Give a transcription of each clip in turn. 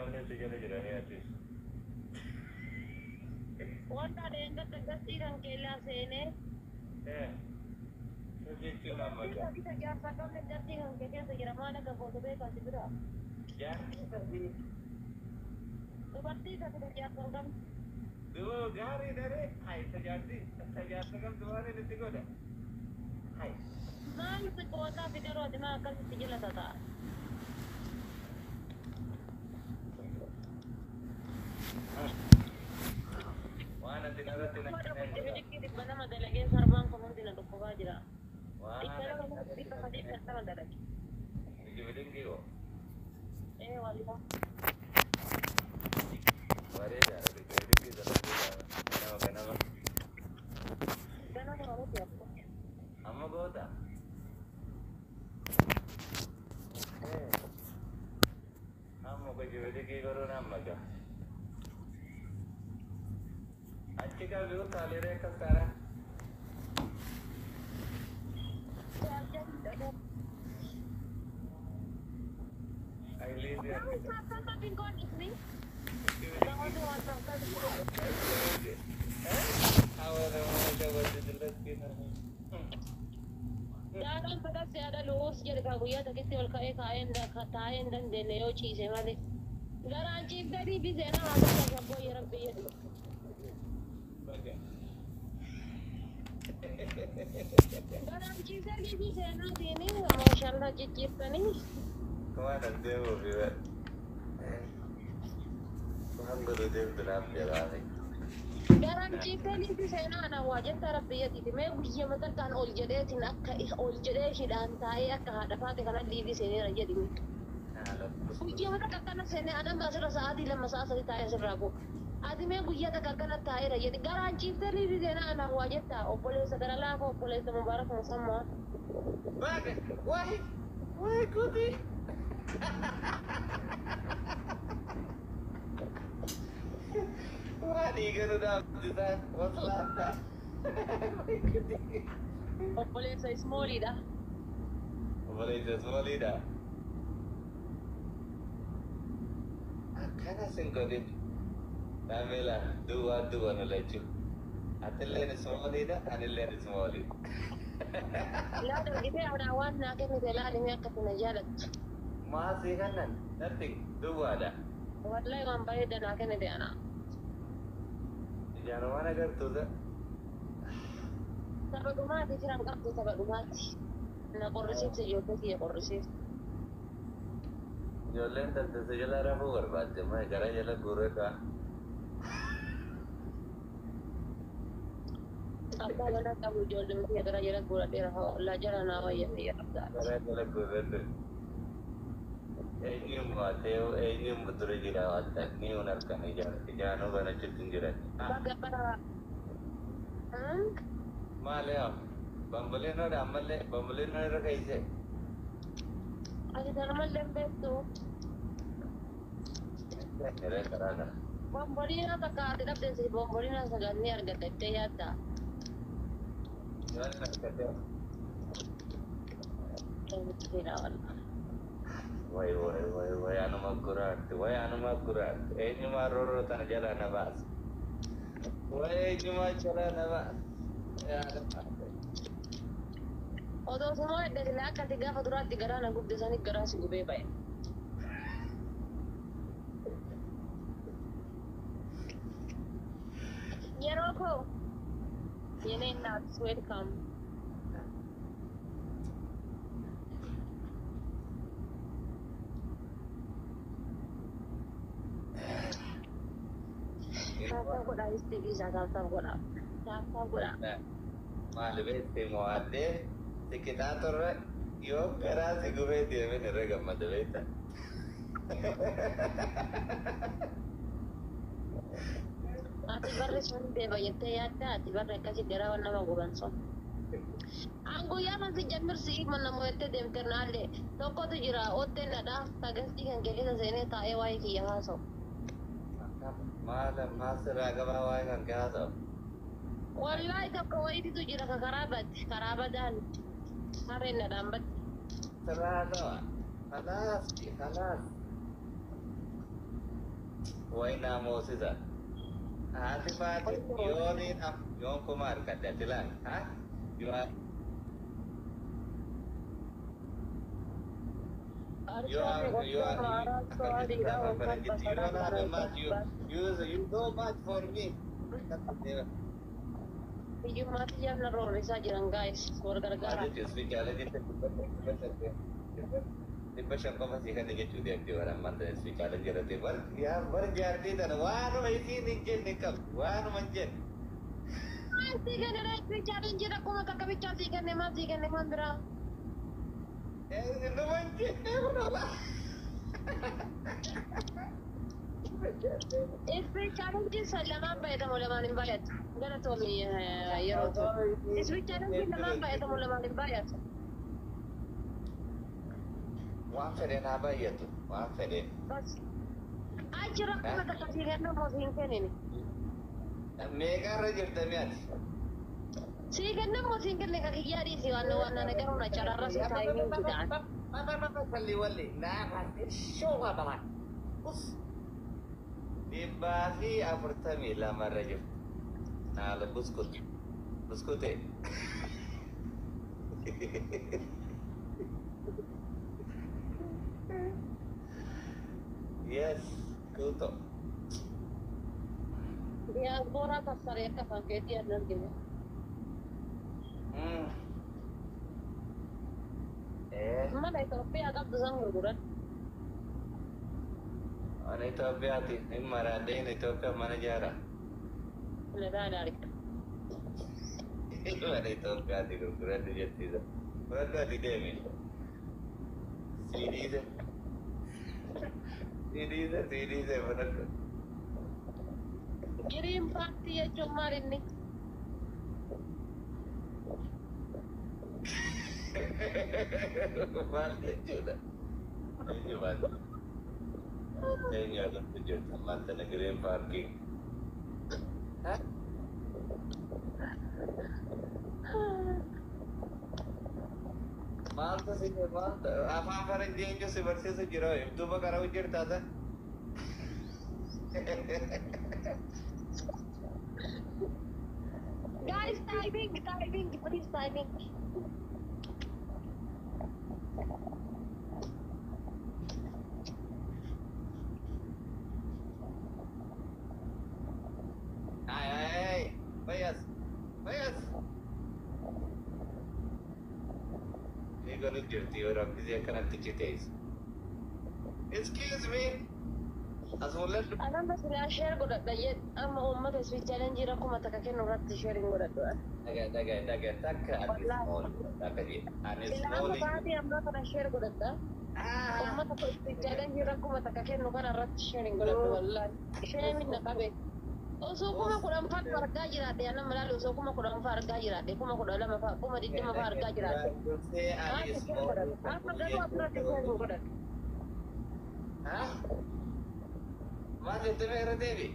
Qabne si jala jiranii atis. Wanta dheengadda gastii kan keellaa seenee. Jechuun amma Dubartii gaa. sadi ta jaarsa qabne gastii kan kee keessa jira maal akka gootu beekaa si bira. Jaartii sadii. Dubartii sadi ta jaarsa hin qabne. Duuba gaarii daree hai tajaajilli tajaajila qabdu waan inni itti godha. Hai. Maal si gootaa fi garuu ati maa akkasitti jala tata'a? Waan ati narratti na Amma kenneen dhukkubni godha. bilikii 200 dalagee sarbaan kun hundi na dhukkubaa jira. Waan Dhibba ati lama narratti dhibba na sadii kenneen shantama dalage. bijibilinkii hoo Ee wallah. Bareedaadha bijibilinkii dalaguudha ganama ganama. Ganama miti abbo. Amma goota. Amma bijibilinkii godhuun amma gaa. Achi qabi utaalee akkas taana. Ayiliizi argita. Daadhaan fedhas yaada lu'uus jedhe kaa guyyaa takkitti ol ka'ee kaa'ee taa'ee hin dandeenye yoo ciise malee. Garaan ciiftanii fi seenaa haasawaa sabboo rabbi jedhu. Garaan ciisanii fi seenaatiin maashaallah cicciiftanii. Garaan ciiftanii fi seenaa ana waa jetta rabbi jedhiti. Mee guyyaa matakkaan ol jedheetiin akka ol jedhee hidhaan taa'ee akka haadha faate kana liivii seeneera jedhimi. Guyyaa takka akkana seenee anama asirra sa'aatii 2 sa'a 3 taa'ee asirraa bu'a. Ati mee guyyaa takka akkana taa'eera jedhi. Garaan ciiftanii fi seenaa ana waa jetta obboleessa gara laafa obboleessa Mubaarak Musammaa. Obboleessa Ismooliidha. Akkana sin godhin. Daamela duwwaa duwwa nu lachuu. Atilleen ismooliidha, anilleen ismooliidha. Laal argitee anaa waan naa kennite laali mee akka na jaalattu. Maasii kannan nothing duwwaadha. Wallahi waan bareeda naa kennite anaa. Ijaan waan agartuudha. Tapha dhumaati jiran qabdu tapha dhumaati. Na qorrisiifte ijoollee kiyya qorrisiifte. Ijoolleen tantase jala rafuu barbaadde moo gara jala guuree ka'a. Abbaa manaa qabu ijoolleen kiyya gara jala guuradhee rafa ollaa jala naa wayya biyya qabdaati. Gara jala guuree eenyuun baatee eenyuun dura jira waan ta'eef ni hun harkan ijaanuu banachuutti hin jiran. Baga bara. Maali haa? Bambuliinoodha ammallee bambuliinoo irra keeyse. Ati kanumallee hin beektu. Yeree karaa kana. Bomboliinoo takka ati dhabde si bomboliinoo sagal ni argatta jettee yaadda. Yoon harkatee. Miskiina wallah. Way way way way anuma guraatti way anuma guraatti eenyumaa roorroo tana jalaa na baasa. Way eenyumaa jalaa na baasa. Yaa Rabbi. Odoo sumoo edda silaa akka ati gaafa duraatti garaa na gubde sanii garaa si gubee ba'e. Yeroo koo yenee naat welcome. Tap tap godhaa istii isaa tap tap godhaa. Tap tap godhaa. Maali beekte mo'addee si qixaa turre yoo garaa si gubee deemen irra gammada beekta. Ati barri sun deeba jettee yaadda ati barri akkasii garaa waan nama guban sun. An guyyaa kan si jammirsi mana mo'attee deemte naallee tokkotu jira otteen dhadhaa sagastii kan keessa seenee taa'ee waa'ee kiyya haasa'u. Maal maal sirraa qabaa waa'ee kan kee haasa'u. Wallaahi tokko wayiititu jira ka karaa badde karaa badaan harreen dhadhaan badde. Sirraa haasawa. Khalaas khalaas. Way naa moosisa. Haati faati yooniin yoon kuma argadhe ati laal. Ha? You are you are you are you don't have a much you do much for me. Hiyyummaa xiyyaaf na roorrisaa jiran guys, wal gargaara. Maal jechuun ispeeshaalii 500 qofa sii kenna jechuu deemti bara ammaan tana ispeeshaalii jedhate bar yaa bar jaartii tana waanuma isiin hin jenne hin qabdu waanuma hin jenne. Maal sii kenne reetti challenge akkuma takka bichaa sii kenne, maal sii kenne waan biraa? Numa hin jenne kun ola. Ispi challenge san lamaan baay'atamu lamaan hin baay'atu. Galatoomi yeroo ta'u. Ispi challenge lamaan baay'atamu lamaan hin baay'atu. Waan fedheen haa baay'atu waan fedheen. Bas. Achi rakkuma takka sii kennu moo siin kennine? Meeqarra jirta mi'ati? Sii kennu moo siin kenne ka kiyyaa dhiisi waan waan na garuu na cararra si taa'ee jedhaan. Salli walli naa shooqa balaan. 142 irra jirti. Naala buskut. Buskute. Yes, kuto. Diyaasbooraa sassaree akka afaan keetii hin argine. Mana Itoophiyaa qabdu san gurguran. Ana Itoophiyaati. Hin maraadheen Itoophiyaa mana jaara. Nagaan arga. Mana Itoophiyaati gurguradhu jettiisa. Fudhadhu ati deemi. Sii dhiise. Sii dhiise, sii dhiise fudhadhu. Green paantii jechuun maal inni? Maal jechuudha? Eenyu maal? Eenyu agartu jirta maal tana green paarkii? Maaltu si maaltu afaan faranjii eenyu si barsiisu jira? Duuba qara'u jirtaa san? Guys, timing, timing, please timing. Ay, ay, ay, fayas, fayas. Ni godhu jirti yoo rabbisee akkanatti citeessu. Excuse me. As mul'adhu. Anamba silaa share godhadha jed amma uummata ispi challenge rakkuma takka kennu irratti share hin godhadhu. Dhaga, dhaga, dhaga takka ati Wallahi. Small takka jedhe. Ani Silaa amma small. baatii ammaa kana share godhadha. Uummata ispi challenge rakkuma takka kennu kana irratti share hin godhadhu wallahi. Shame na qabe. Osoo 10,000 fa'aa argaa jiraadhe anama laalu osoo 10,000 fa'aa argaa jiraadhe 12,000 fa'aa 20,000 fa'aa argaa jiraadhe. Dursee ani Haati share small. godhadha. Amma garuu asirratti share hin godhadhu. Maal jettee mee irra deebi?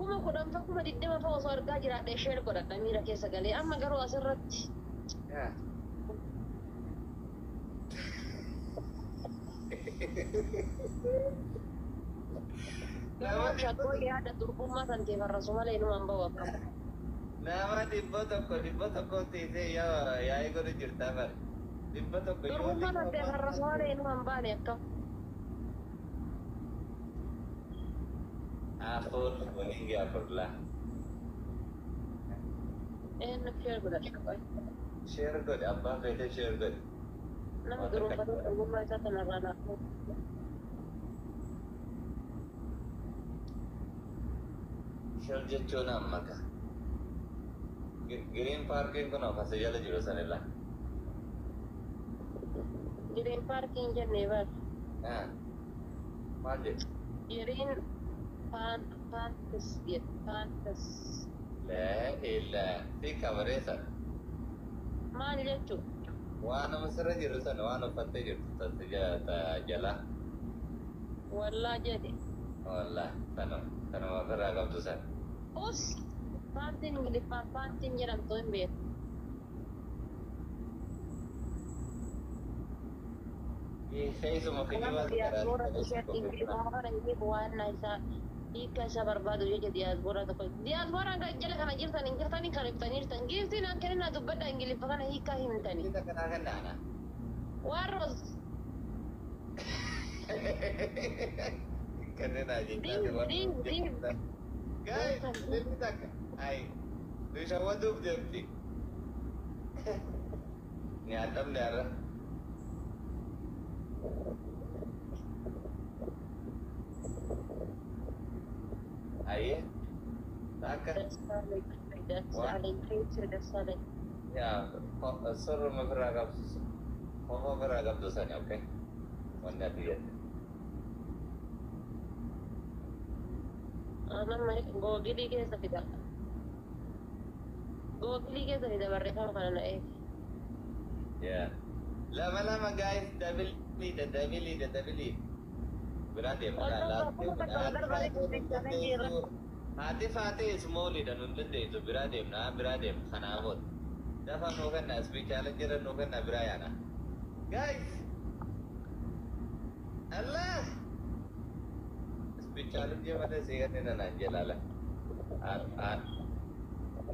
10,000 fa'aa 20,000 fa'aa osoo argaa jiraadhe share godhadha miira keessa galee amma garuu asirratti. Nama Shaggoo yaada durbummaa kan ta'e farrasu malee inumaan bahu akkam. Nama 100 100 tiisee yaa yaa'ii godhu jirtaa bara. 100 yoo Durbummaa kan ta'e farrasu malee inumaan baane akkam. Afur waliin afur laa. Eenyu share godhadha. Share godhi abbaan feetee share godhi. Nama duruunfatu durbummaa isaa sanarraa naaf. Share jechuun amma ka. Green paarkiin kun asii jala jiru sanilla. Green paarkiin jennee bar. Maal jedhu? Green paantis jedhe paantis. Laa ilaa si kabaree sana. Maal jechuu? Waan sirra jiru sana waan uffattee jirtu tasi jala. Wallaa jedhe. Wallaa sanuma sanuma ofirraa qabdu sana. Us paantiin Ingiliffaan paantiin jedhamtu hin beeku. Keessuma Nama kijibaatu diyaaspoora karaa t-shirt ingiliffaa kana hiiku waan isaa hiika isa barbaadu jecha diyaaspoora tokko. Diyaaspooraan kan jala kana jirtan hin jirtanii kan ibsanii jirtan. Giiftiin an kenninaa dubbadha ingiliffa kana hiikaa himtani. Kanaa kennaana. Waan roos Kennaa diim jechaa diim diim. Guys, deemti takka. Ay, nu shawwaduuf deemti. Nyaadhamne har'a. Ayyee. Takka. Dassaaleny Dassaaleny. Yaa, sorruma ofirraa qabdu. Hofa ofirraa qabdu sani, okay? Wanni ati jette. Nama googilii keessa fida. Googilii keessa fida barreeffama kana na eegi. Yeah. Lama lama guys, double lead, double lead, double lead. Biraa deema. Ol kuma takka wal darbaa jechuun. Haati faatee smalliidha nun dandeessu, biraa deemna, biraa deemna kanaa booda. Dafa nuu kenna, speed challenge irra nuu kenna, biraa yaana. Guys! Allah! Speed challenge malee sii kennina naan jelaala.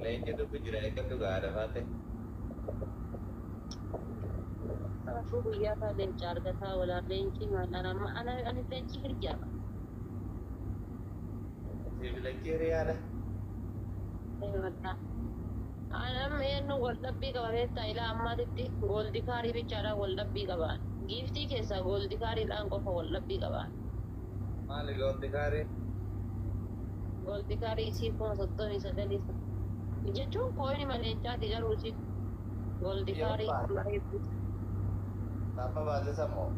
Leenci dhufu jira, eeggadhu gaara faate. Kanaafuu guyyaa isaa leenca argataa oola. Leenci maal amma ani leenci hirjaaba. Siif leenci hiriyaadha. Amma eenyu wal dhabbii qaba beektaa? Ilaa ammaatitti gold cardii bichaadhaan wal dhabbii qaba. Giiftii keessaa gold cardiidhaan qofa wal dhabbii qaba. Maali gold cardii? Gold cardii isii 39,000 jechuun coinii leencaati, garuu isii gold cardii bareeddu. Tapha baase samoo.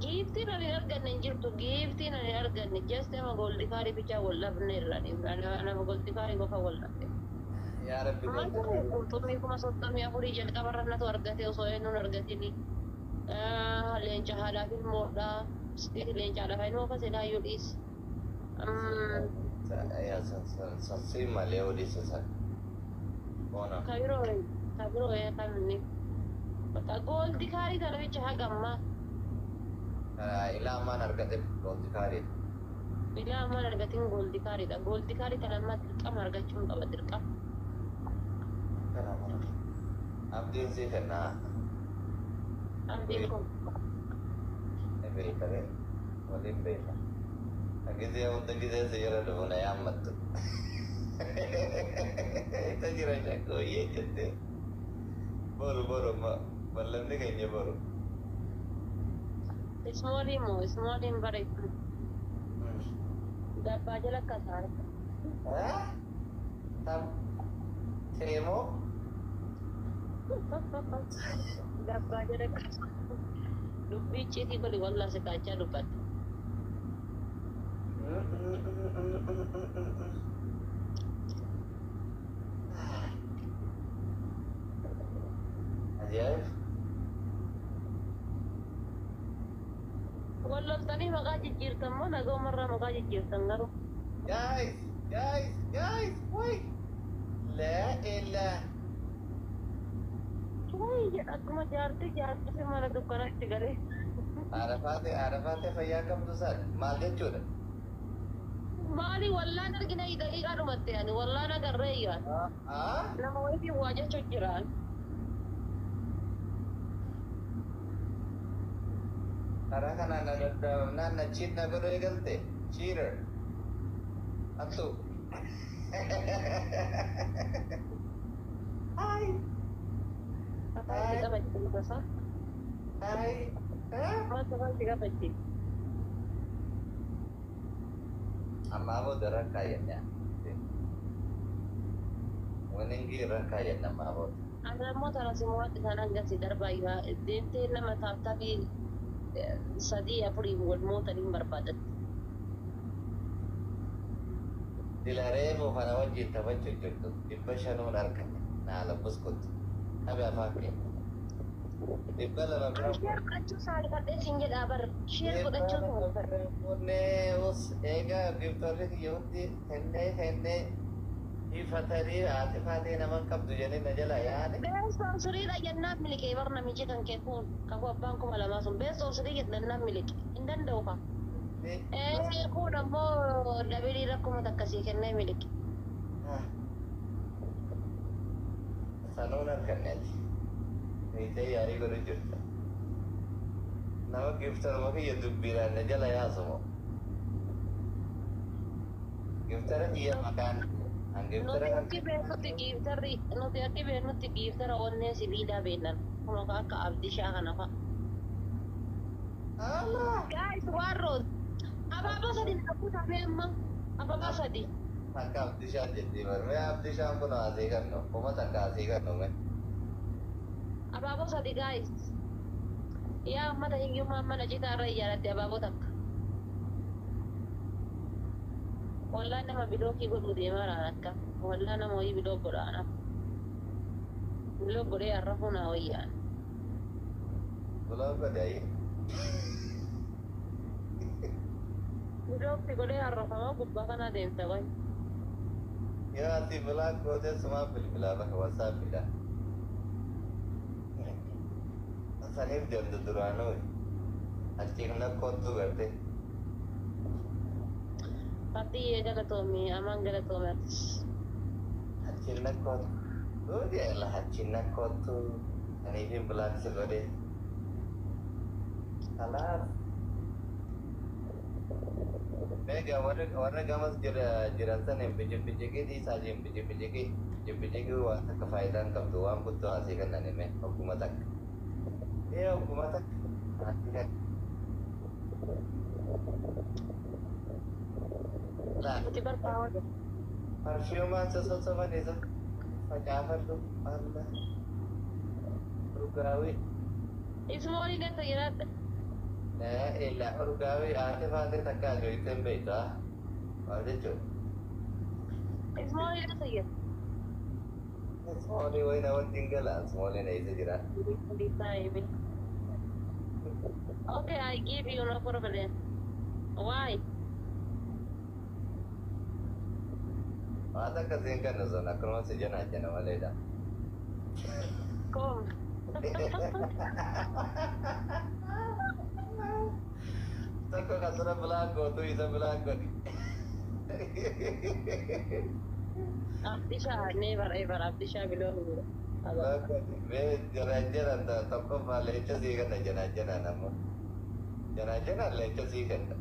Giiftiin ani arganne hin jirtu. Giiftiin ani arganne just nama gold cardii bichaa wal dhabne irra nama gold cardii qofa wal dhabne. Yaa Rabbi, Maal gold cardii. Qurxummii 34,000 jalqabarra natu argate osoo eenyuun argatini. Leenca haadhaaf ilmoodha. Leenca haadhaaf ilmoo kasedaayyuu dhiis. Yaa san malee odisa san. Ona. Kabiroo kabiroo kan bakka gold cardii kana bicha haga ammaa. Ilaa ammaan argate gold cardii. Ilaa ammaan argatin gold cardiidha. Gold cardii kana ammaa dirqama argachuun qaba, dirqama. Abdiin sii kennaa. Abdiin kun. Beekame. Waliin beeka. Gisee hunda gisee si jala dhufu na yaammattu. Isa jira shakkooyyee jettee. Boru boru bal'anni keenya boru. Smallii moo smalliin bareedu. Dabbaa jala akka saare. Tam. Teemoo. Dabbaa jala akka dubbii icciitii godhi, wallaa si kaachaa dubbatte. Ajaa'ib. Walloltanii maqaa jijjiirtan moo nagaumarraa maqaa jijjiirtan garuu? Guys, guys, guys, wait. La ilaha. Wayi jedha, akkuma jaartii jaartii mana dukkanatti galee. Arafaate arafaate fayyaa qabdu san maal jechuudha? Maali, wallaan argina daqiiqaa dhumatte, ani wallaan agarree iyyaan. Ah? Nama wayitiin waa jechuu jiraan. Karaa kanaan na daddaabamnaan na cheat na godhuu eegalte. Cheater. Attu. Hi. Afaan itti qabachiisa gosa. Hi. Maaltu afaan itti qabachiisa? Ammaa booda rakkaa jenne. Winning rakkaa jenne ammaa booda. Ani ammoo tana simuwaatti isaan hangasi darbaa deemtee nama taaptaabii sadii afurii wal mootanii barbaadatti. Dilaree kana wajjin taphachuu jirtu 500n arganne naala buskutti. Qabe afaan kee. 200 bira. Share godhachuu saalfadhee siin jedhaa bar. Share godhachuu saalfadhe. Funnee us eegaa giftoonni kiyya hundi kennee kennee. Ifatanii haati faatee nama hin qabdu jedhanii na jala yaane. Best of threedha jennaan miliqee bar namichi kan kee kun kakuu abbaan 2000 sun best of three jennaan miliqe hin danda'u ka. Ee, kun ammoo dabilii rakkuma takkasii kennee miliqe. Sanuun arganneeti. Hiitee yaalii godhu jirta. Nama giftaruma kiyya dubbiidhaan na jala yaasumo. Giftara kiyya maqaan an giftara Nuti kan akki beeknutti giiftarri, nuti akki beeknutti giiftara onnee sibiilaa beeknan. Kuma akka Abdishaa kana fa'a. Allah! Guys, one rose. Abaaboo sadi na kutamee amma. Abaaboo sadi. Akka Abdishaan jetti bar. Mee Abdishaan kun asii kennu. 1000 asii kennu mee. Abaaboo sadi, guys. Yaa ummata hiyyummaa mana citaa irra ijaaratti abaaboo takka. Wallaan nama block godhuu deemaa raan akka. Wallaa nama wayii block godhaana. Block godhee arrafuu naa wayyaan. Block godhe ayi. Block godhee arrafamaa gubbaa kanaa deemta wayi. Yoo ati block goote sumaa bilbilaa bakka WhatsAppidha. Saniif deemtu duraanuu. Achiin kottu garte. Fatiyyee galatoomii, amaan galatoomii atis. Achiin kottu. Duuti achiin kottu. Saniifin block si godhe. Kalaas. Meegaa warra gamas jiran saniin bijibijigii dhiisaa jiin bijibijigii bijibijigii waan takka faayidaa hin qabdu, waan guddoo asii kennan hime ogguma takka. Ee, ogguma takka asii kennan. Nuti barbaada. Parfiyumaan sossoban isa facaafadhu Allah. Urgaawii. Ismoolii gata jiraadha. Ila urgaawii haati faatee takka ajoyitee hin beektu haa. Maal jechuudha? Ismoolii gata jira. Ismoolii wayina wajjin gala, ismooliin eessa jira? Okay, I give you, no problem. Why? Waan akkasiin kennu sun akkanuma si janaa jana maleedha. Come. Tokko kan dura block gootu isa block godhi. Abdisha, never ever. Abdisha block godha. Block godhi. Mee janaa janaan tokkoffaa leenca sii kenna janaa janaan ammoo. Janaa janaan leenca sii kenna.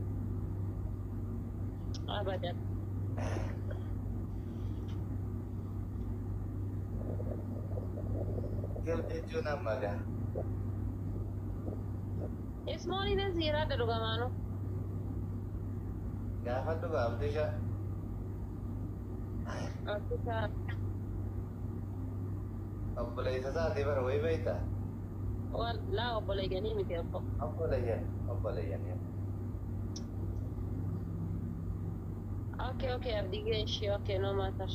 Abadan. Gel jechuun amma gaa. Ismooliin as jiraadha dhugamaanu. Gaafa dhuga Abdisha. Abdisha. Obboleessa isaatii bara wayii beektaa? Laa, obboleeyyanii miti obbo. Obboleeyyan, obboleeyyan. Okay, Abdiyyee ishee, okay, no matter.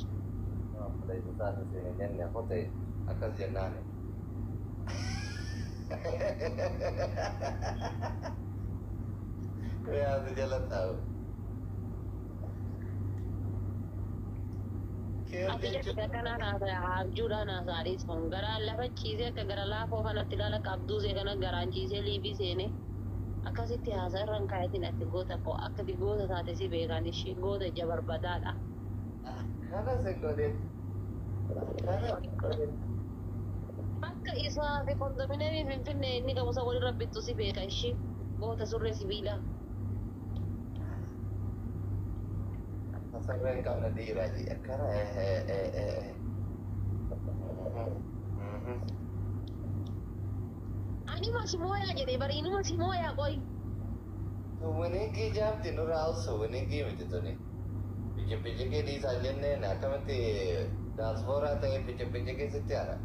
Obboleessa isaatii siin hin jenne kote akkas jennaani. Yaadu jala taa'u. Ati jechuudha kanaan haasa'aa abjuudhaan haasa'aadhis kun garaan lafa ciisee akka gara laafoo kanatti ilaala qabduu see kana garaan ciisee liibii seene akkasitti haasaa irra hin kaayatin. Ati goota koo, akka ati goota taate si beekan, ishii goota ija barbadaadha. Akkana si godhin. Akkana si godhin. Akka isaa fi kondominiyeemii Finfinnee inni qabu isa walirra bittu si beeka, ishii goota surree sibiilaa. Sarreen qabna dhiiraa ji akkana. Ani ma si mooyaa jedhee bari inuma si mooyaa qoy. Winigii jaamti nurraa also winigii miti tuni. Bijibijigii dhiisaa jenneen akkamitti daaspooraa ta'ee bijibijigii sitti haara.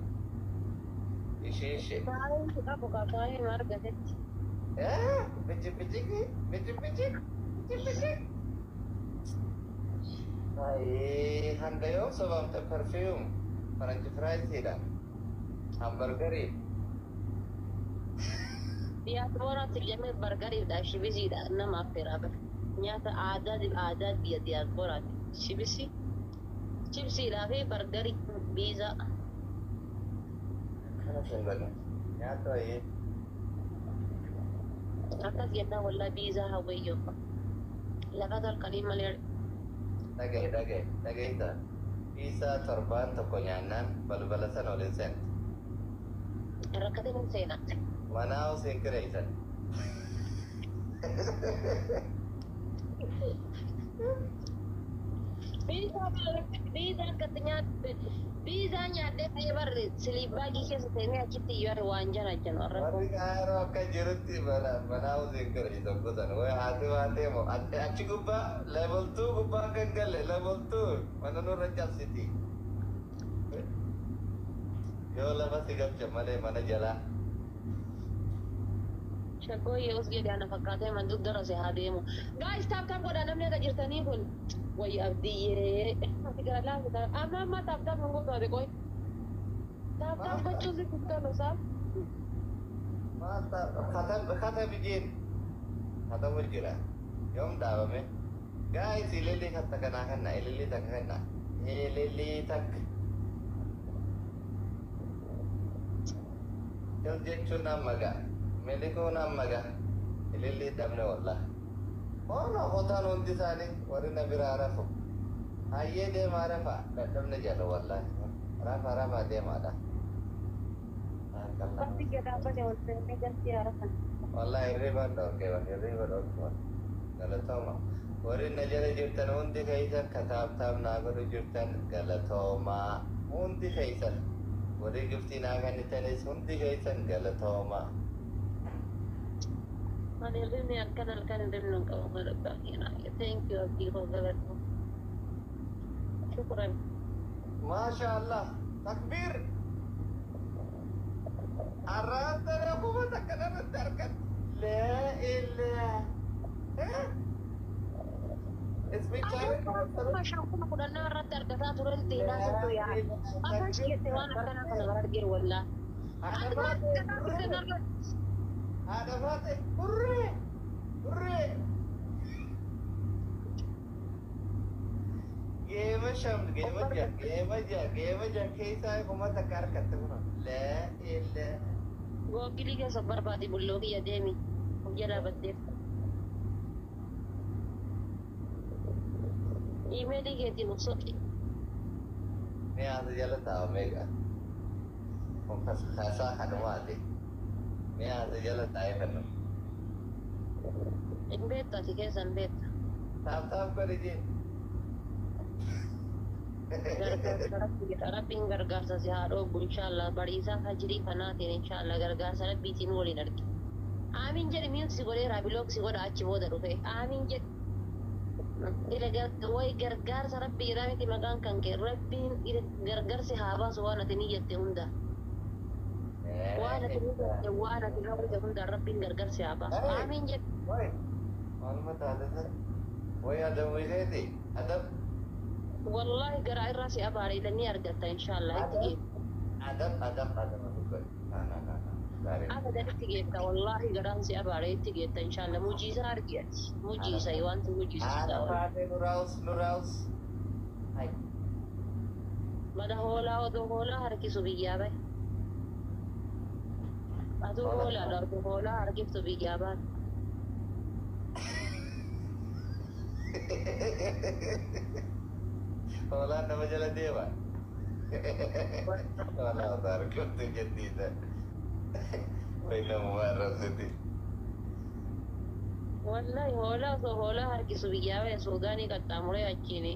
Ishii ishee. Baay'ee qabu qabaayee margatetti. Bijibijigii bijibijig bijibijig. Ayii, hanga yoom sobamte perfume French friesiidha. Hamburgerii. Diyaaspooraatti jamee bargariidha shibisiidha nama affeeraa bara. Nyaata aadaa aadaa biyya diyaaspooraati. Shibisi Chipsiidhaa fi burgerii pizza. Kana sin godhu. Nyaata wayii. Akkas jennaan wallaa pizza hawwayyoo. Lafa tolkanii malee. Dhagaye, dhagaye, dhagayeeta. Pizza torbaan tokko nyaannaan balbala sana ol hin seentu. Rakkateen hin seenaa. Manaa osoo hin kireessan. Pizza akkatti nyaadhe, pizza nyaadhee ta'ee barre sleeping bagii keessa seenee achitti iyyuu waan jana janu arra. Warri Kaayiroo akka jirutti manaa osoo hin kireessan kutan. Way haati baatee moo achi gubbaa level 2 gubbaa kan galle, level 2 mana nurra cabsiti. Yoo lafa si galcha malee mana jalaa. Shaggooyyee us jedhe ana fakkaatee man dugda se haa deemu. Guys, tap tap godhaa namni akka jirtanii kun. Wayyi abdiyyee. Ati gara laafita. Amma amma tap tap hin gootu ati qoy. Tap tap gochuun sitti tolu saa. Maal katabi jeen. Katabu jira. Yoom dhaabame? Guys, ililii takka kanaa kanna, ililii takka kanna. Ililii takka. Kal jechuun amma ga'a. Milikuun amma ga'a. Ililii dhabne wallah. Ono qotaan hundi isaanii warri na biraa rafu. Hayyee deemaa rafa. Dadhabne jedhu wallahi. Rafa, rafa deemaadha. Bakki jedhaa ol seenee galtii haarafan. Wallahi hirriba dhorke, hirriba dhorke. Galatooma. Warri na jala jirtan hundi keessan ka tap tap naa godhu jirtan galatoomaa. Hundi keessan. Warri giftii naa kennitanis hundi keessan galatoomaa. Ani hirribni halkan halkan hirribni hin qabu galata. Thank you, abdii koo, galatu. Shukran. Maasha Allah. Takbiir. Arraantana kuma takka irratti argan. Laa ilaa. Kuma shan kuma kudhan nama irratti argataa turan xinaa sirtuu yaa. Akkas jette waan akkanaa kana bara argeeru wallaa. Haadha Haadha baate, hurree, hurree. Geema shan, geema ja'a, geema ja'a, geema ja'a keessaa kuma takka argatte kun. Laa ilaa. Googilii keessa barbaadi, bulloo kiyya deemi. Of jalaa baddeef. Iimeelii keetiin of soqi. Ni haasa jala taa'u meeqa? Kun kaasaa kanumaati. Ni haasa jala taa'ee fannu. Hin beektu, ati keessa hin beektu. Tap tap godhi jee. Gargaarsa Rabbii, Rabbiin gargaarsa si haa dhooggu inshaallah, bariisaa hajirii kanaatiin inshaallah gargaarsa Rabbiitiin waliin argi. Aamin jedhi, mute si godheera, block si godha achi booda dhufe. Aamin jedhi. Ila way gargaarsa Rabbii jedhaa miti maqaan kan kee, Rabbiin gargaarsi haa baasu waan ati niyyatte hunda. Waan ati niyyatte, waan ati hawwite hunda Rabbiin gargaarsi haa baasu. Aamin jedhi. Way, maaluma taate san? Way adamu isheeti. Adab. Wallahi garaa irraa si abaare, ilanii argatta inshaallah itti geetta. Adab, adab, adab godhi. Na na na na. Gaarii. Abadan itti geetta, wallahi garaan si abaare, itti geetta inshaallah, mujiisa argi ati. Mujiisa wanti mujiisa. Haadha baate, nuraus, nuraus. Hai. Mana hoolaa odoo hoolaa harkisu biyyaa bahe. Aduu hoolaadha, odoo hoolaa harkiftu biyyaa baate. Hoolaan nama jala deema. Hoolaa osoo harkiftu jettiisa. Way namuma arrabsiti. Wallahi hoolaa osoo hoolaa harkisu biyyaa bahe, Suudaanii qaxxaamuree achiin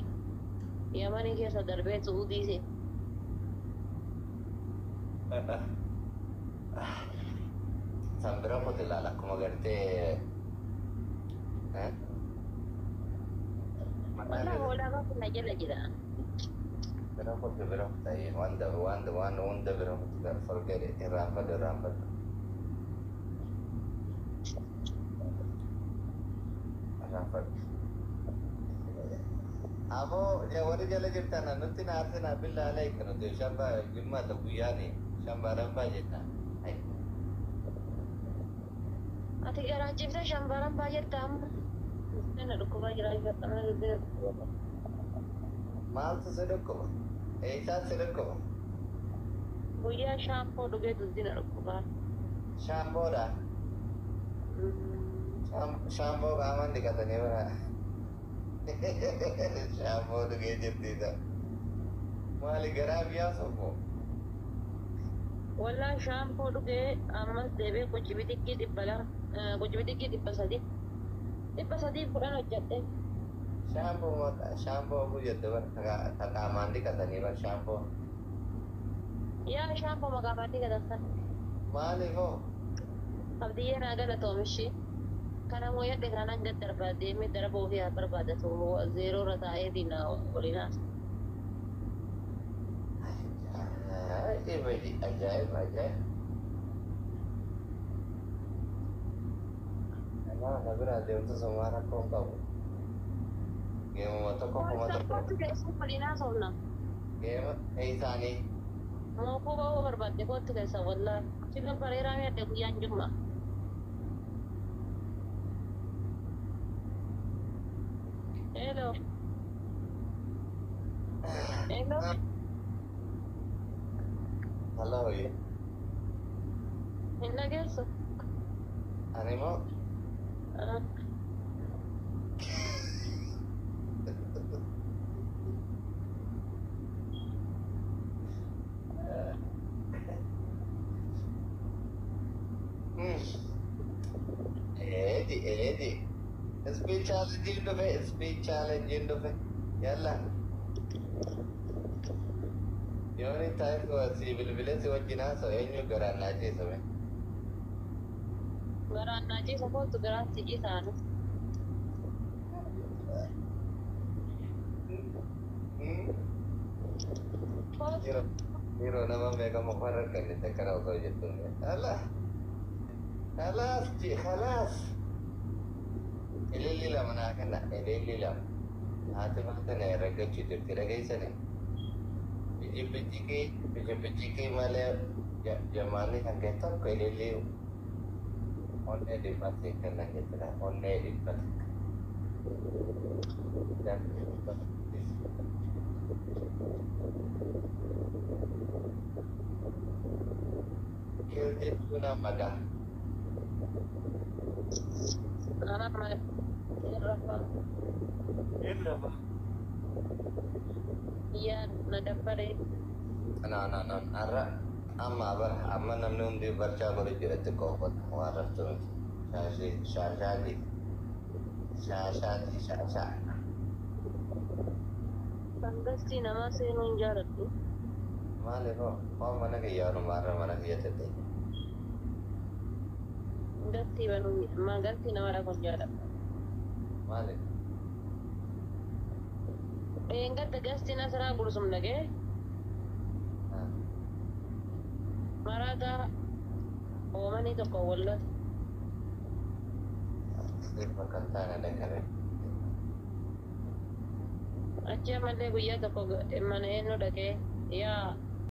Yamanii keessa darbee Suudii seene. San bira kote ilaala akkuma gartee. Wallahi hoolaa gaafa na jala jira. Bira kote, bira kote, waan waan waan hunda bira kote, forget it, irraanfadhu, irraanfadhu. Irraanfadhu. Aboo warri jala jirtan nutti naarsinaa, billaa alayka, nuti shamba jimmaata guyyaani shambaarambaa jenna. Ati garaan cimsee shambaran baay'atta amma. Na dhukkubaa jira. Maaltu si dhukkuba? Eessaan si dhukkuba? Guyyaa shaampoo dhugee dugdi na dhukkubaa. Shaampoodha. Shaampoo qaamaan dhiqatanii bara. Shaampoo dhugee jirtiidha. Maali garaa biyyaa soqo? Wallaa shaampoo dhugee ammas deebi'ee qucci 200, qucci 300, 310 hojjedhe. Shaampoo maqaa shaampoo oguu jette bara ka qaamaan dhiqatanii bara shaampoo. Yaa shaampoo maqaa maatii gadansan. Maaliif hoo? Abdiyyee naa galatoomishi. Kana mooyadhe kanaan gad darbaa deemee daraba ofii haa barbaadatu zeeroo irra taa'eetiin na waliin haasa. Ajaa'iba ajaa'iba ajaa'iba. Kanaa na biraa deemtu sumaa rakkoo hin qabu. Geemuma tokko 1000. Kootu keessa waliin haasofna. Geema eessaanii? Mookuu ba'uu barbaadde kootu keessa wallaa. Chicken bareeraa mi'adde guyyaan jumma. Hello. Hello. Hello. Hin dhageessu? Ani moo? Ah. Eedi eedi. Speed challenge dhufe, speed challenge dhufe. Yalla. Yooni taa'e si bilbilee si wajjin haasa'u eenyu garaan naa ciisame? Garaan naa ciisa, kootu garaan si ciisaanu. Kootu. Yeroo nama meeqa mukarra kennite kana osoo jettuun. Ala. Khalaas ji khalaas. Ililli lama naa kenna, ililli lama. Haati faate na herreggachuu jirti dhageessani. Bijibijikii bijibijikii malee jamaanni kan kee tokko ililli onnee dhibba sii kennan jechuudha. Onnee 100. Kill jechuun amma gaa. Nama irra Irra. Yaa na dabbaree. No, no, no. Har'a amma bara amma namni hundi barchaa godhu jira xiqqoo uffata waan raftu miti. Shaashii shaashaati. Shaashaati shaashaa. Fangastii namaa seenuu hin jaaladhu. Maaliif hoo? Waan mana kiyyaa walumaa har'a mana kiyya tettee. Galtii banuu galtii nama dhaquu hin jaaladhu. Maaliif? Gadda gastiin asirraa gursum dhaqee maraataa oomanii tokko wallata. Sirba kan taane dhaqabe. Achi ammallee guyyaa tokko mana eenyu dhaqee yaa